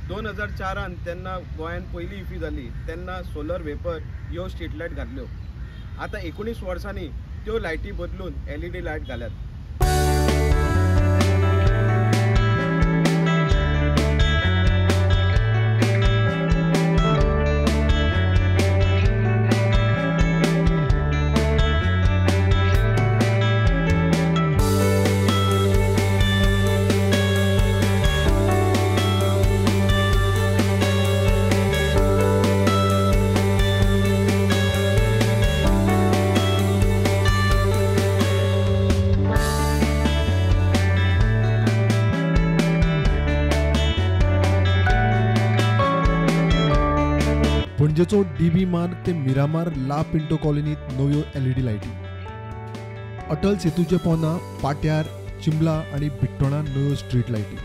2004 तेन्ना गोंयांत पयली इफी जाली तेन्ना सोलर वेपर ह्यो स्ट्रीट लायट घातल्यो. आतां 19 वर्सांनी त्यो लायटी बदलून LED light घाल्यात. पणजेचो डीबी मार्ग ते मिरामार ला पिंटो कॉलनीत नव्यो LED लायटी. अटल सेतूचे पोंदा पाट्यार, चिंबला आनी बिट्टोणा नव्यो स्ट्रीट लायटी.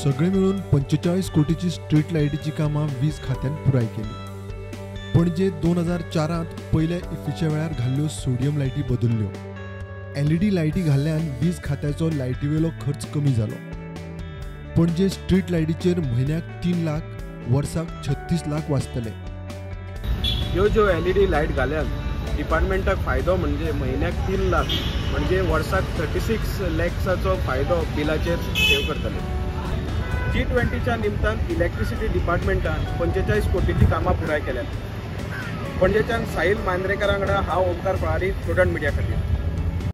सगळे मेळून 45 कोटीची स्ट्रीट लायटीची कामां वीज खात्यान पुराय केली. पणजे 2004 पयल्या इफीच्या वेळार घाल्ल्यो सोडियम लायटी बदल्ल्यो. LED लायटी घाल्ल्यान वीज खात्याचो लायटीवेलो खर्च कमी जालो. पणजे स्ट्रीट लायटीचेर म्हयन्याक 3 लाख, वर्साक 36 लाख वाचतले. ह्यो ज्यो LED light घाल्यान डिपार्टमेंटाक फायदो म्हणजे म्हयन्याक 3 लाख म्हणजे वर्साक 36 लॅक्साचो फायदो बिलाचेर सेव करतले. G20च्या निमतान इलेक्ट्रिसिटी डिपार्टमेंटान 45 कोटीची कामां पुराय केल्यात. पणजेच्यान साहिल मांद्रेकरा वांगडा हांव ओमकार फळारी, स्टुडंट मिडिया खातीर.